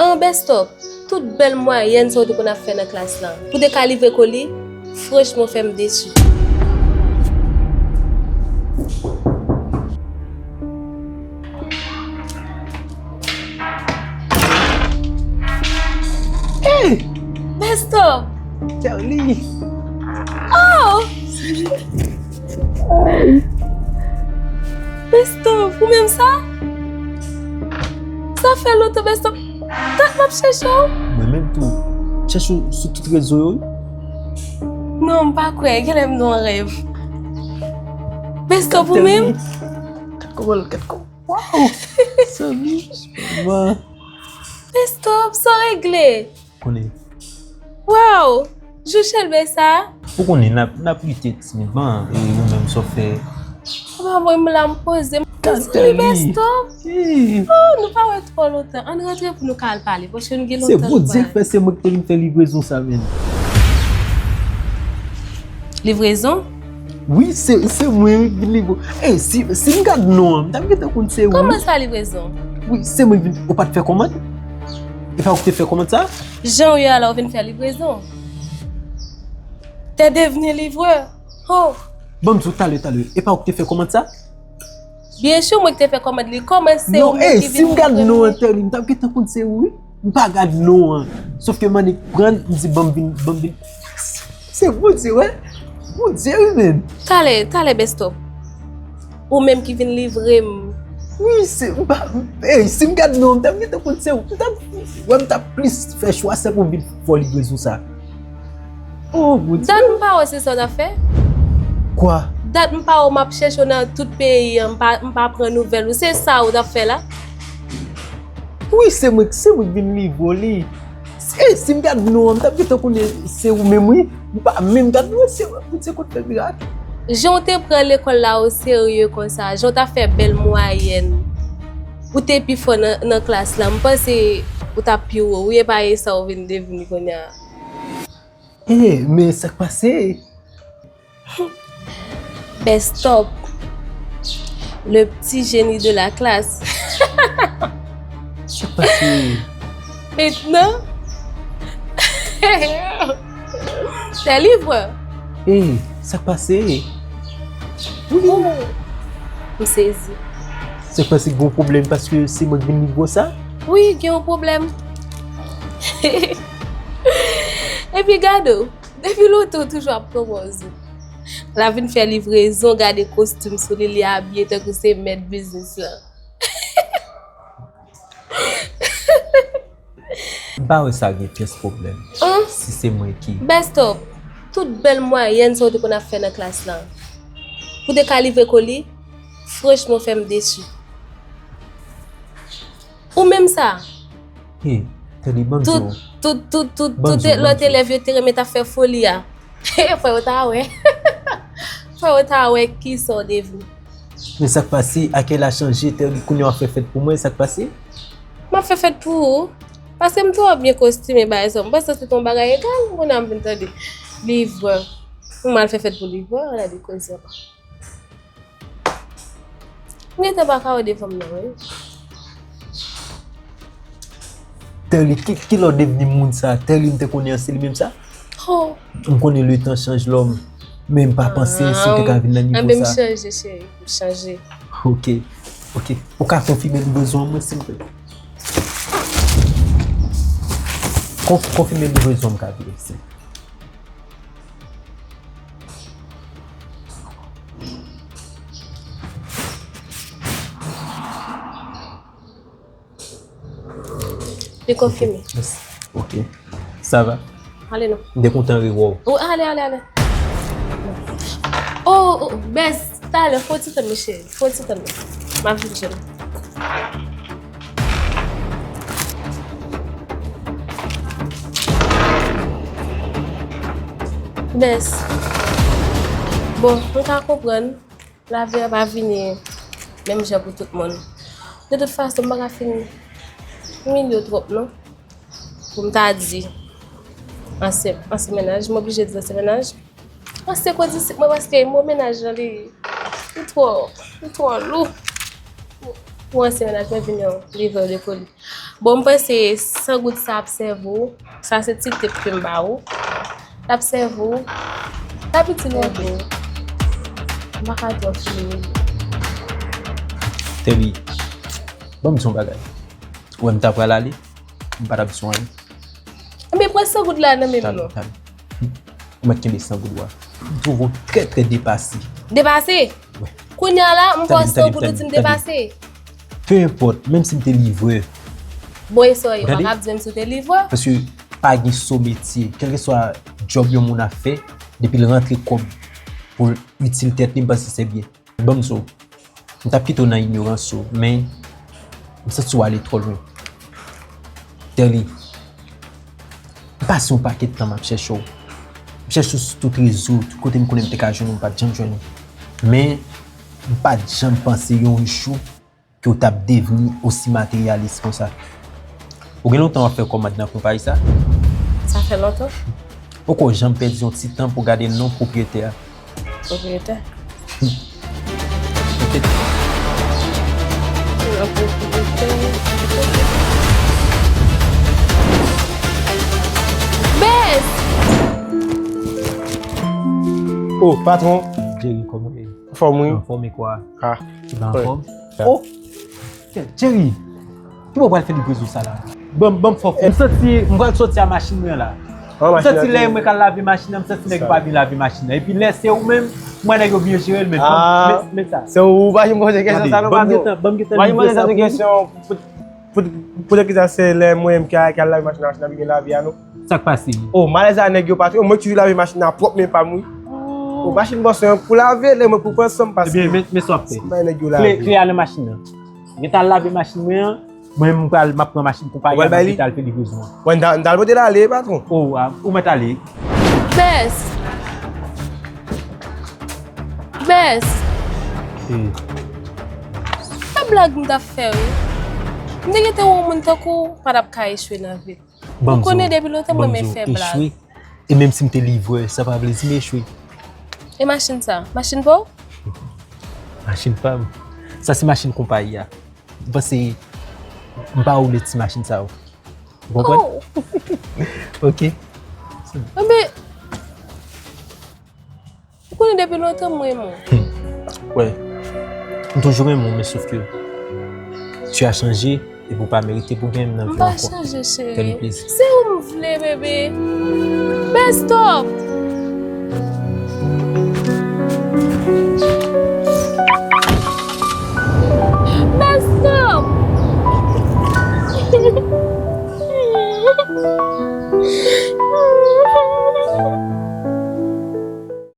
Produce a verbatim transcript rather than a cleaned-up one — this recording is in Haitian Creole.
An Bèstòp, tout bèl mwayèn sa w te konn ap fè nan klas lan, pou te ka livre koli, franchman w fè m desi. Hey! Bèstòp! Charlie! Oh! Bèstòp, ou menm sa? Sa fè lontan, Bèstòp. Dat m ap chèche w. Mwen menm tou. Chèche w sou tout rezo yo, wi. Non, m pa kwè. Genlè m nan rèv. Bèstòp, ou menm? Gad kòman l, gad kòman. Waw! Zanmi, wa. Bèstòp, sa w regle? Konnen. Waw! Jou chelbe sa? Ou konnen, n ap, n ap lite timidman, e ou menm sa w fè? Papa mwen, m la m poze m. Gad Charlie, Bèstòp. Oh, nou pa wè twò lontan. Ann rantre pou nou ka al pale, paske nou gen lontan nou pa. Se Bondye k fè se mwen ki te vin fè livrezon sa, menm. Livrezon? Wi, se, se mwen wi k vin livre. Ey, si, si m gad non an, m t ap gentan konn se ou. Kòman sa, livrezon? Wi, se mwen k vin. Ou pa t fè kòmand? E pa ou ki te fè kòmand sa? Jan w ye a la, ou vin fè livrezon. T'es devenu livreur. Oh! Ban m di w talè, talè. E pa ou ki te fè kòmand sa? Byen si, mwen ki te fè kòmand li. Kòman se ou menm ki vin livre m? Non, ey, si m gad non an, Charlie, m t ap gentan konn se ou, wi. M pa gad non an. Sòf ke m annik pran l, m di, "Ban m vin, ban m vin." Se Bondye, wè. Bondye, wi, menm. Talè, talè, Bèstòp. Ou menm ki vin livre m. Wi, se, m pa, ey, si m gad non an, m t ap gentan konn se ou. M t ap, wè, m t ap plis fè chwa, se pou m vin fè w livrezon sa. Oh, Bondye. Dat m pa wè se sa w t ap fè? Kwa? Dat m pa wè w, m ap chèche w nan tout peyi an, m pa, m pa pran nouvèl ou. Se sa ou t ap fè la? Wi, se mwen, se mwen k vin livre w li. Se, si m gad non an, m t ap gentan konnen se ou menm wi. M pa menm gad non, se ou, Bondye konn fè mirak. Jan w te pran lekòl la oserye konsa, jan w t ap fè bèl mwayèn, ou te pi fò nan, nan klas la, m panse ou t ap pi wo wi, e pa e sa w vin devni kounye a. Eh, men sa k pase? Bèstòp, le petit génie de la classe. Sa k pase? Mentnan, se livrè. Eh, sa k pase? Wi. M sezi. Sa k pase, gen yon pwoblèm paske se mwen k vin livre w sa? Wi, gen yon pwoblèm. Epi gade w. Depi lontan ou toujou ap pran pòz ou. L ap vin fè livrezon, gade kostim sou li, li abiye tankou se mèt biznis lan. M pa wè sa gen pyès pwoblèm. An? Si se mwen ki. Bèstòp, tout bèl mwayèn sa w te konn ap fè nan klas lan, pou te ka livre koli, franchman w fè m desi. Ou menm sa? Hey, tande, ban m di w. Tout, tout, tout, tout, tout lòt elèv yo te renmen t ap fè foli a. Fò yo ta wè. Fò yo ta wè kisa w devni. Men sa k pase, a kè l a chanje, tande, kounye a w ap fè fèt pou mwen, sa k pase? M ap fè fèt pou ou. Paske m twò byen kostime, bagay sa. M panse se t on bagay egal, kounye a m vin tande livrè. Pou m al fè fèt pou livrè, gade koze ankò. M gentan pa ka wè devan m nan, wi. Terly, ki, kilè w devni moun sa? Terly, m te konnen an, se li menm sa? Oh. M konnen letan chanj lòm, men m pa panse si w te ka vin nan nivo sa. Anben m chanje, cheri, m chanje. Ok, ok. Ou ka konfime livrezon an mwen, silvouplè? Kon-, konfime livrezon m ka vini, silvouplè. Li konfime. Ok. Sa va? Ale non. M te kontan rewè w. Wi, ale, ale, ale. Oh, oh, bèz, talè, fè yon ti tann, cheri. Fè yon ti tann. M ap vin jwenn ou. Bèz. Bon, m ka konprann. Lavi a pa vini menm jan pou tout moun. De tout fason, m pa ka fin imilye w twòp non. Pou m ta di ansyen, ansyen mennaj, m oblije di ansyen mennaj. Ansyen kondisip mwen, paske mo mennaj lan li, li twò, li twò lou. Pou ansyen mennaj mwen vin yon livrè de koli. Bon, m panse san goud sa ap sèvi w. Sa se ti tip ke m ba ou. L ap sèvi w. L ap itil w anpil. M pa ka twò fini. Tèli, ban m di yon bagay. Ou wè m ta pral ale, m pa t ap di w anyen. Ebyen, pran san goud la nan men m non. Talè, talè. Ou mèt kenbe san goud ou a. M twouve w trè, trè depase. Depase? Wi. Kounye a la, m ba w san goud, ou di m depase. Pe enpòt, menm si m te livrè. Bon, e sa w ye, ou pa ka ap di m si w te livrè. Paske pa gen so metye, kèlkeswa djòb yon moun ap fè, depi l rantre kòb pou l itil tèt li, m panse se byen. Ban m di w, m t ap kite w nan inyorans ou, men m santi w ale twò lwen. Tèli, m pase yon pakèt tan m ap chèche w. M chèche w sou tout rezo, tout kote m konnen m te ka jwenn ou, m pa t janm jwenn ou. Men, m pa t janm panse yon jou ke w t ap devni osi materyalis konsa. Ou gen lontan w ap fè kòmand nan konpayi sa? Sa fè lontan. Ou ko janm pèdi yon ti tan pou gade non pwopriyetè a? Pwopriyetè. Pwopriyetè. Bèz! Oh, patwon. Jerry, kòman w ye? Anfòm, wi. Anfòm e kwa? Ah. Ou pa anfòm? Oh! Jerry, ki bò w pral fè livrezo sa la? Ban m, ban m fè w. M santi m pral soti a machin mwen la. M santi lè mwen k al lave machin nan, m santi nèg yo pa byen lave machin nan. Epi lè se ou menm, m wè nèg yo byen jere l, men men, men sa. Se ou pa janm poze kesyon sa non, patwon. Ban m gentan, ban m gentan livre sa pou ou. Pou, pou, poutèt ki sa se lè mwen menm ki al, ki al lave machin nan, machin nan pi byen lave a non. Sa k pase? Oh, malèz a nèg yo patwon. Mwen ki toujou lave machin nan pwòp men pa m wi. Oh, machin bòs mwen pou lave, lè mwen pou pran san m pase. Ebyen, men, men sa w ap fè. Bay nèg yo lave. Kle, kle a nan machin nan. Gentan al lave machin mwen an. Mwen menm m pral, m ap pran machin konpayi a, m ap kite al fè livrezon an. Mwen, m ta, m ta al pote l ale, patwon. Oh, ah, ou mèt ale. Bèz! Bèz! Se pa blag m t ap fè, wi. M te gentan wè yon moun tankou w pa t ap ka echwe nan vi. Ou konnen depi lontan mwen renmen fè blag. E menm si m te livrè, sa pa vle di m echwe. E machin sa? Machin pa w? Machin pa m. Sa se machin konpayi a. M panse m pa woule ti machin sa yo. Ou konprann? Oh! Ok. Enben, ou konnen depi lontan mwen renmen w. Wè, m toujou renmen w, men sof ke tu as changé epi w pa merite pou gen m nan vi w ankò. M pa chanje, cheri. Fè nou plezi. Se ou m vle, bebe. Bèz, stop! Bèz, stop!